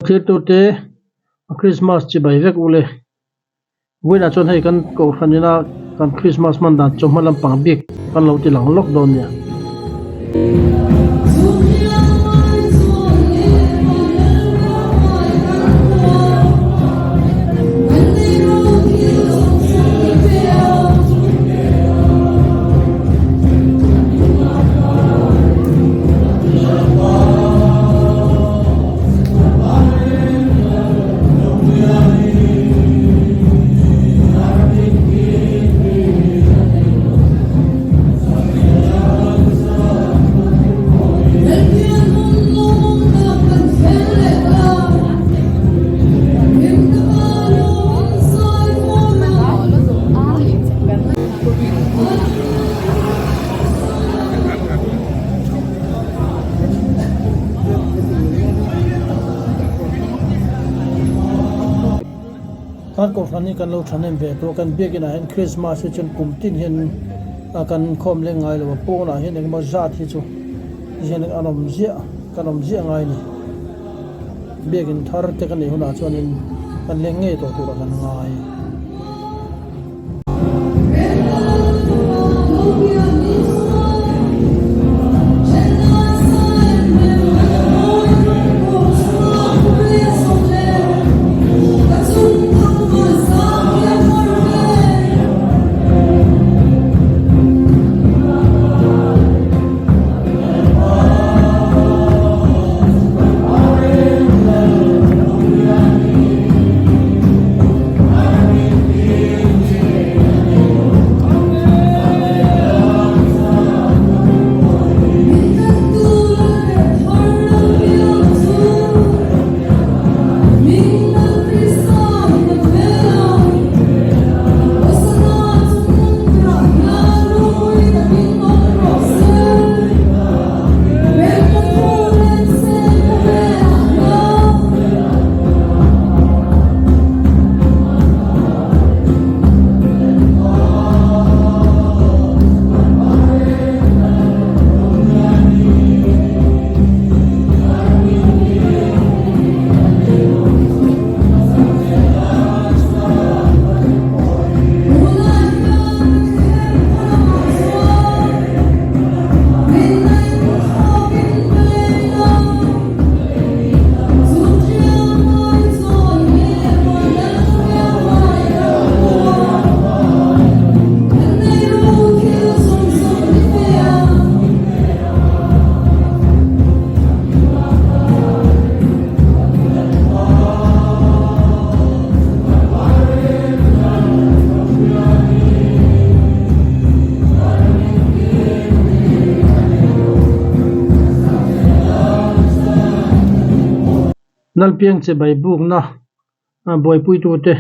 Thlir turte a Krismas chibai vek u le. Vawiinah chuan hei kan kohhran ina kan Krismas hman dan chawhma lampang bik kan lo ti lang lawk dawn nia. Kan kohhran hi kan lo thahnem ve tawh a, kan biakin ah hian Christmas hi chuan kum tin hian a kan inkhawm leng ngai lo a, pawnah hian engemaw zat hi chu hian an awm ziah kan awm ziah ngai a ni. Biakin thar te ka neih hunah chuanin kan leng ngei tawh turah kan ngai. Lalpiang che bai bukna buaipuitute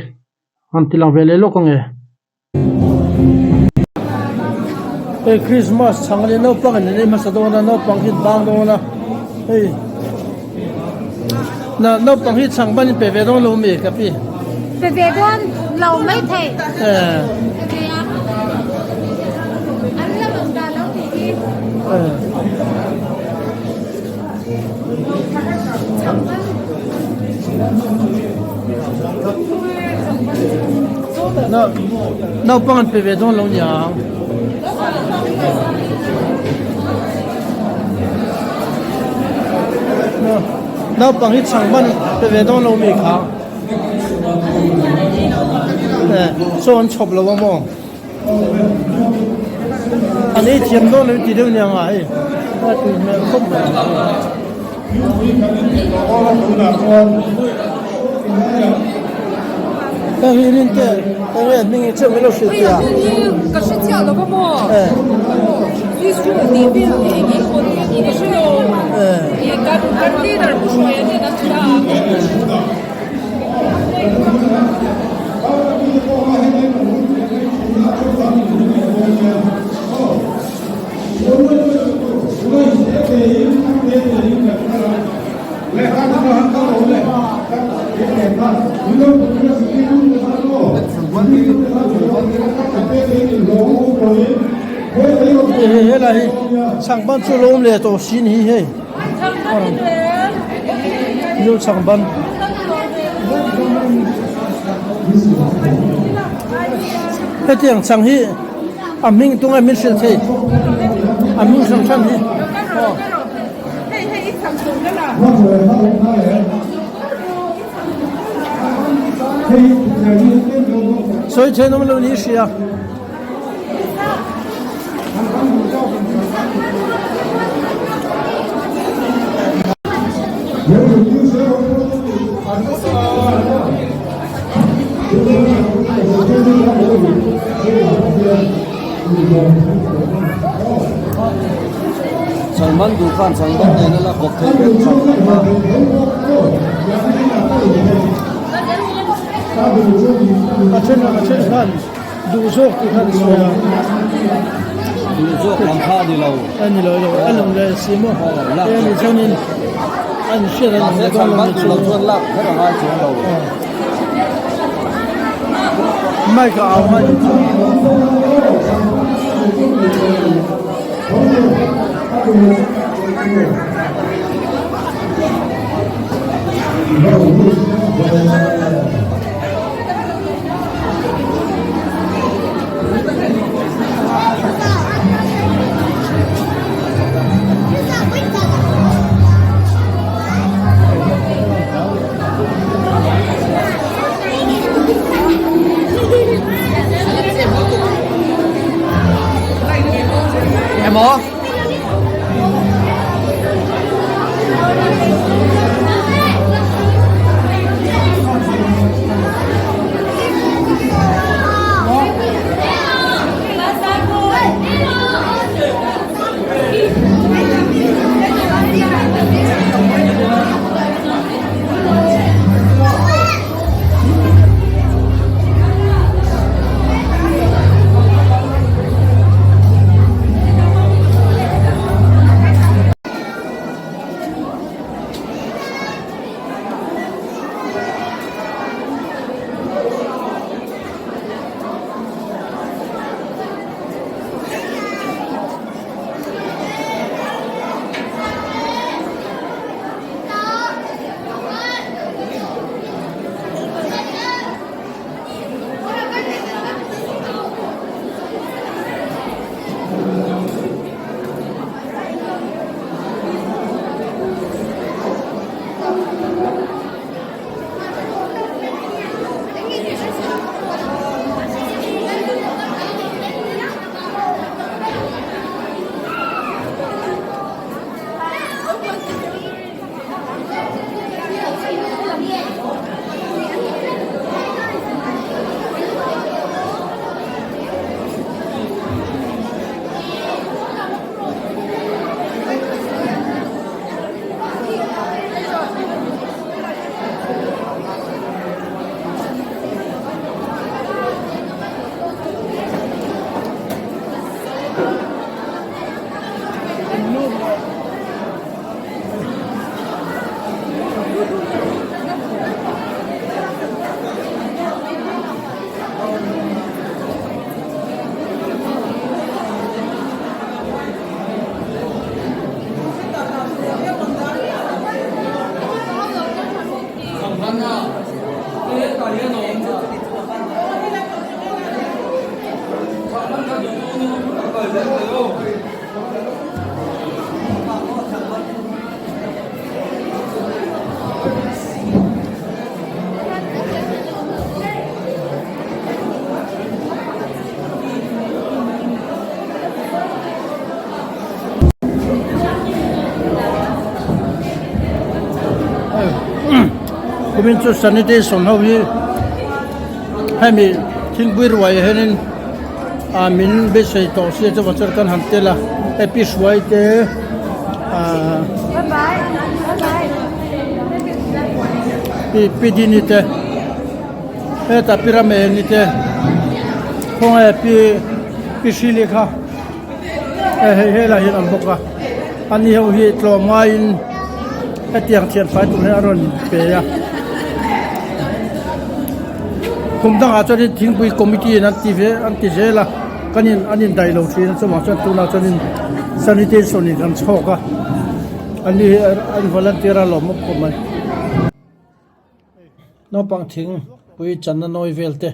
an ti lang ve leh lawk ange. Hei Christmas chhang ania naupang in an ei hmasa dawn a naupang hi an bang dawn a hei na naupang hi chhang ban in pe ve dawn lo mi ka pi. Pe ve dawn lo mai thei. Eh. Pe ve a. An la rawn dah lo tih hi. Eh. Chhang ban. Naupang an pe ve dawn lo niang. Naupang hi chhang ban pe ve dawn lo mi kha. Chaw an chhawp lo a maw? An ei thiam dawn lo ti deuh niang a hei. A tui hmel khawp mai. Heng hi rin te eng nge hming hi cheuh mai lo hrilh teh a. Ka hre chiah lo va maw? Ka hre lo. Kan leader pu Hruaia nen an ti a. Hei helai hi chhang ban chu lo awm leh tawh sin hi hei. Mizo chhang ban. Hetiang chhang hi a hming tunge min hrilh thei a hming hran hran hi aw. Sawi then awm lo ni hria. Salman duh khan Salman nen a la bawk thei vek thin a. A then a then khan duh zawk tih khan sawi a. Duh zawk lam kha a ni lo. A ni lo lo a lang leh si maw. E a ni chuanin an hriat a lang leh dawn lo ni chu. Mahse Salman duh lo chuan lak kher a ngai chuang lo. Mic a au ngai ni chu. Emaw? Kumin chu sanitation ho hi hemi thingpui ruai ah hianin ah min beisei tawh sia chuan chuan kan han tel a happy hruai te ah pi dini te heta pi rameni te khawnge pi pi hrili kha hei helai hian an bawk a ani ho hi tlawm ngaiin hetiang thianfai tur hi a rawn pe a kum dangah chuanin thingpui committee in an ti ve an ti zel a kan in an indaih lo thin a chuvang chuan tunah chuanin sanitation in kan chhawk a ani hi an volunteer a lawm khawp mai. Naupang thing pui channa nawi vel te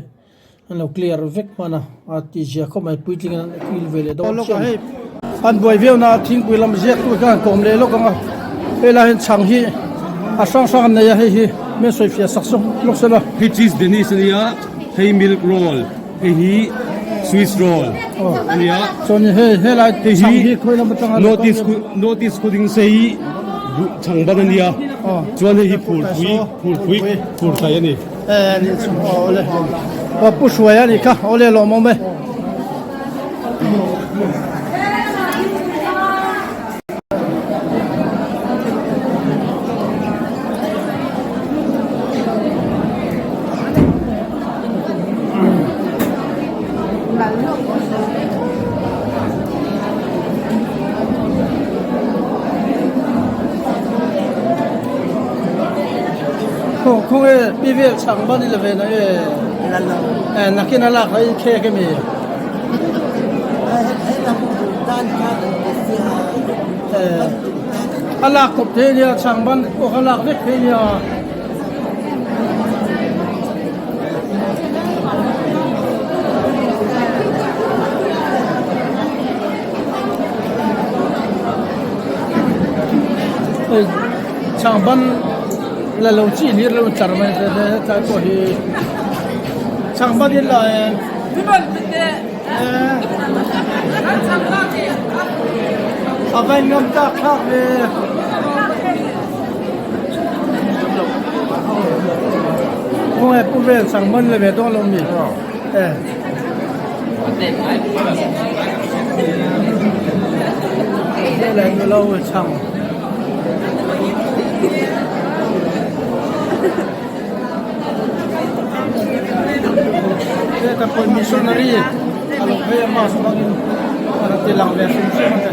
an lo clear vek hman a, a tih zia khawp mai puitling an kil ve leh dawn chiah a ni. An buai viau na thingpui lam ziak tu hian kawm leh lawk ang a, hei lai hian chhang hi a hrang hrang an nei a, hei hi min sawi fiah sak sawk lawk sela. Hei cheese danish a nia, hei milk roll, hei hi swiss roll a nia. Chuan hei helai chhang hi khawi lam atanga North East North East khawding sei chhang ban a nia, chuan hei hi phurpui phurpui phurthai a ni. E ni chu awle aw pu hruai a ni kha awle lawmawm e. Khaw e pi vel chhang ban i la ve na e e nakin a lak in khek emi a lak kawp thei nia chhang ban pawh kha lak vek thei nia. Hei chhang ban la lo chi hlir lo char mai te te tlai pawh hi chhang ban in la e a va in ngam tak thlak ve. Khawnge pu vel chang man le ve dawn lo mi e. Vel nu lo chang. Heta pawh missionary a lo phei a mask hmangin a rawn ti lang ve hrim hrim a ni.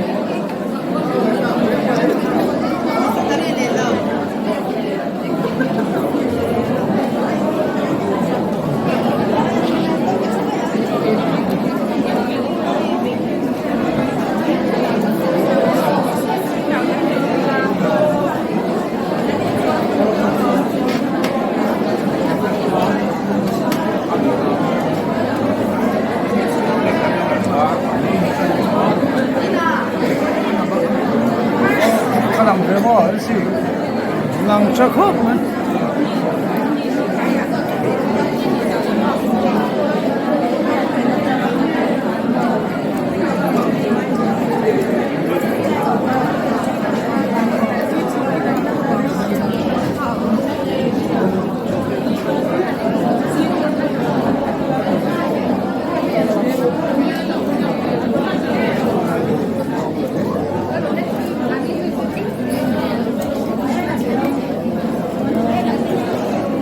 Lang tha khawp mai.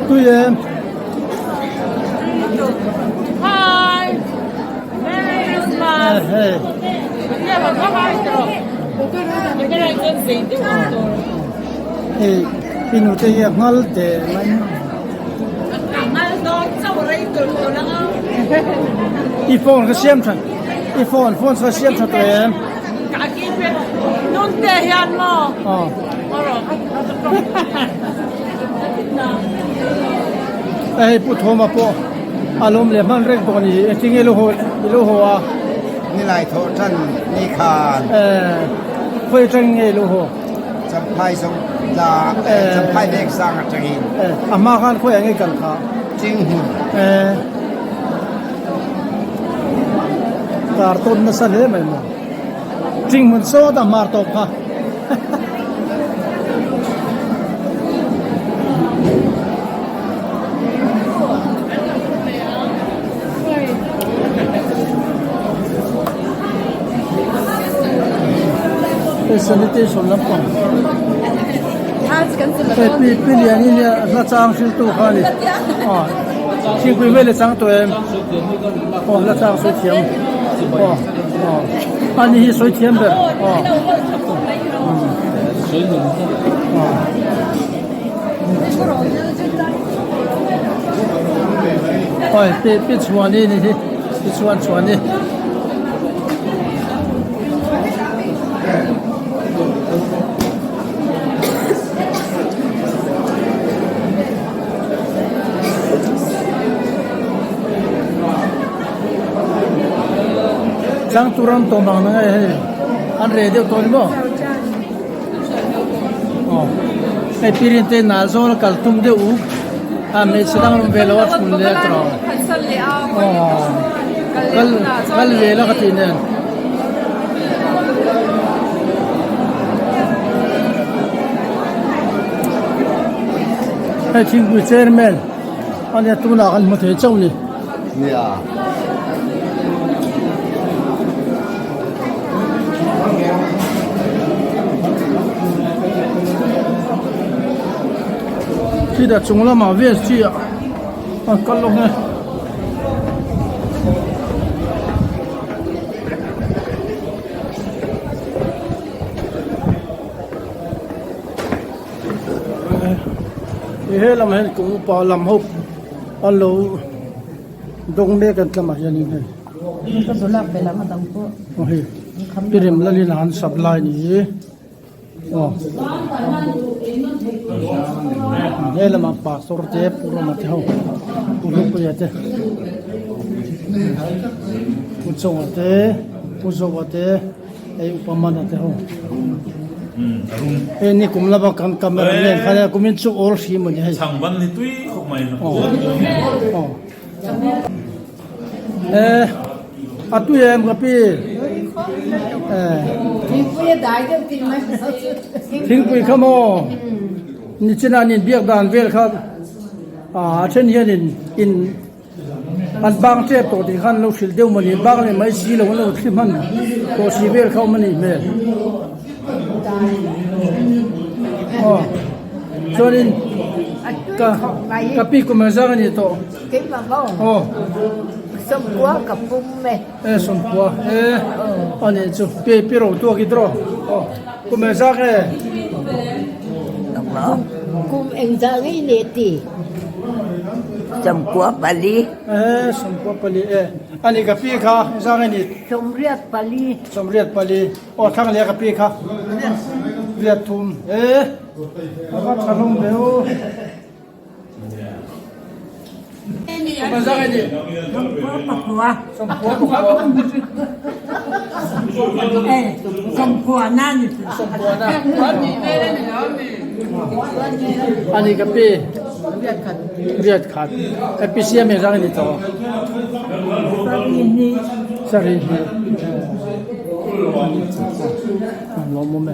Tui em. Hi. Merry Christmas. Hey. Hei i nute hi a nghal teh mai i phone ka siam tha i phone phone ka siam tha tawh em hei pu thawma pawh a lawm leh hman reng bawk a ni engtin nge i lo haw i lo haw a nilai thawh tan ni khan khawi atang nge i lo haw Champhai zawng tlang Champhai vek sang atangin a hma khan khawi ah nge kal kha Chinghmun Tar tawn nasa hle mai maw Chinghmun sawt a hmar tawp kha Hei sanitation lampang hei pi pi lian hi nia hla chang hriltu kha a ni aw thingpui vel a chang tawh em aw hla chang sawi thiam aw aw ani hi sawi thiam ber aw aw. Oi pi pi chhuani ni hi pi chhuan chhuani. Chang tur an tawm ang nang e hei an reh deuh tawh a ni maw? Aw hei pirin te nal zawl a kal tum deuh u a hmeichhe dang an awm ve lo a chhun leh a tawh aw kal kal ve la ka tih nen. Hei thingpui chairman a nia tunah kan hmu thei chauh a ni. Nia. Khitah chung lamah vel chi ah a kal lawk e. He lamah hian kum upa lam ho an lo dawng mek an tlamah hianin hei aw hei pi rem lalin a han sap lai ni hi aw he lamah pastor te pu rama te ho pu hlupuia te pu chawnga te pu zoa te. Hei upa mana te ho. Hei ni kum lama kan camera nen khan a kumin chu awl hrim a ni hei. Chhang ban ni tui khawp mai. Aw. Eh a tui em ka pi. Eh. Thingpui a dai deuh tih mai. Thingpui kha maw. Ni chin an in biak dan vel kha a then hian in in An bang tep tawh tih khan lo hrilh deuh mawni, bang leh mai si lo an lo thli hman tawh si vel kha awm a nih hmel. Aw chuanin ka ka pi kum ang zang a nih tawh. Aw. E sawmkua e a nih chu pi pi ro tuak i draw. Aw kum ang zang e. Kum engzah ngei leh ti? 94. E 94 e. Ani ka pi kha engzah ngei ni? 84. 84. Aw thlang leh ka pi kha. Riat thum. E a va tha hlawm ve u. Kum engzah ngei ni? 94. 94. E sawmkua na ni. 90 na. Ani ka pi. Riat khat. Ka pi siam engzah ngei ni tawh? Sarih hnih. Lawmawm e.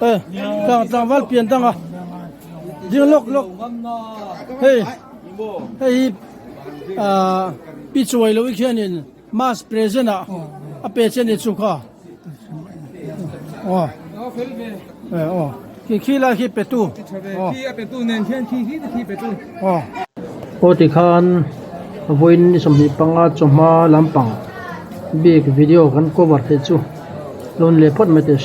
Ê, tlang tlangval pian dang a ding lawk lawk hei hei hi ah pi chuai loh i khianin mass present ah a pe che ni chu kha aw aw khi khi lai khi pe tu aw aw. Aw tikhan vawiin ni 25 chawhma lampang bik video kan cover theih chu lo ni leh phawt mai teh.